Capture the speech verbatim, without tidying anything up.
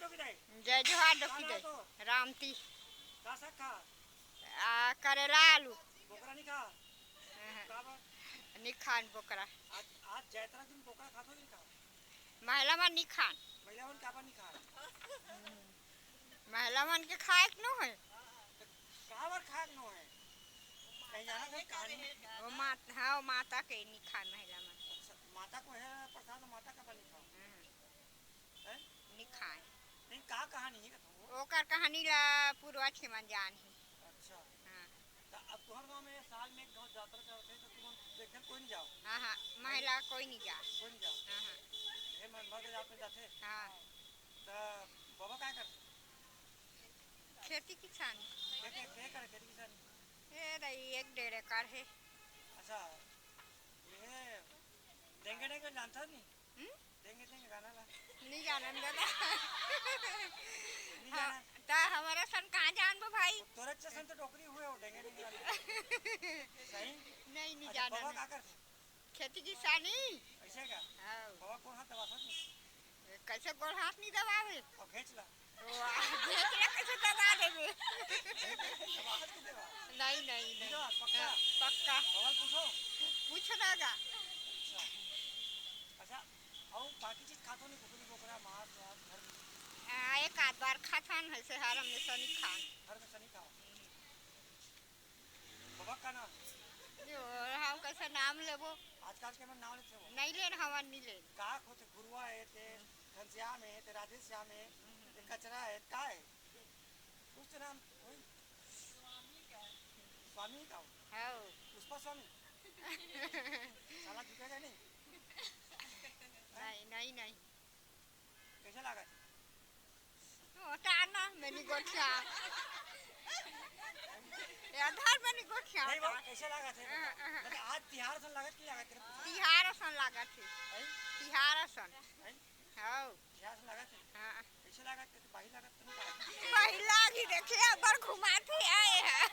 जय जोहार डोकी दाई। रामती। का साग खा? आ, करेला आलू। बोकरा नहीं खा? हाँ। का बा? नहीं खान बोकरा। आज, आज जैतरा दिन बोकरा खात हो नहीं खा? महिला मन नहीं खान। महिला मन का बा नहीं खा? महिला मन के खाए के नो है। तो का बर खाए के नो है? कहीं जाना था कहानी? वो मात-, हाँ, वो माता के नहीं खाए महिला मन। अच्छा, माता को है प्रसाद, माता का बा नहीं खा? हाँ। हैं? नहीं खाए। नहीं, का कहानी है बताओ? ओकर कहानी ला पूर्वज के मन जान ही। अच्छा। हाँ। तो अब तुम्हारे गांव में साल में एक गांव जात्रा चलते तो तुम देखे कोई नहीं जाओ? हाँ, हाँ, महिला कोई नहीं जा। कोई नहीं जाओ? हाँ, हाँ। ये मन भर के जाते जाते? हाँ। तो बाबा क्या करते? खेती किसानी। क्या, क्या, क्या करे खेती किसानी? ये रही एक डेढ़ एकड़ है। अच्छा, ये डेंगे डेंगे जानता नहीं? हम्म? देंगे, देंगे गाना ला। नहीं जानन दादा। नहीं हाँ, जाना। ता हमारा सन कहाँ जानबो भाई? तोरे जैसन तो डोकरी हुए हो, डेंगे, डेंगे गाना। सही? नहीं, नहीं अच्छा, जानन। बाबा का करथे? खेती किसानी। ऐसे का? हाँ। बाबा कौन हाथ दबा सकते? कैसे गोड़ हाथ नहीं दबावे? और खींच ला। वाह, देख ले कैसे दबा देबे। दबा हाथ की दबा। नहीं, नहीं, नहीं। दबा, पक्का? हाँ, पक्का। सवाल पूछो। पूछो ना गा। अच्छा। अच्छा, और बाकी चीज खातो नहीं, कुकरी, बोकरा, मांस, वास, घर में? हाँ, एक आध बार खाथन, ऐसे हर हमेशा नहीं खान। घर में से नहीं खाओ? बाबा का नाम? जो हम कैसे नाम लेबो? आजकल के मन नाम लेते हो? नहीं लेन, हवन नहीं लेन। का होते गुरुआ है, ते घनश्याम है, ते राधेश्याम है, ते कचरा है, का है? कुछ तो नाम वही। स्वामी का हो? हाँ। पुष्पा स्वामी? साला झुकेगा नहीं? नहीं, नहीं, नहीं। कैसे लागत है? होता ना, मैंने गोठिया। ये आधार मैंने गोठिया नहीं, वो होता। कैसे लागत है? हाँ, हाँ। मतलब, आज तिहार सन लागत की लागत है? तिहार सन लागत है। हैं? तिहार सन। हैं? हाँ। तिहार सन लागत है? हाँ। कैसे लागत है? तो बाही लागत तो नहीं लागत? बाही लागी, देखिए, अबर घुमाते आए हैं।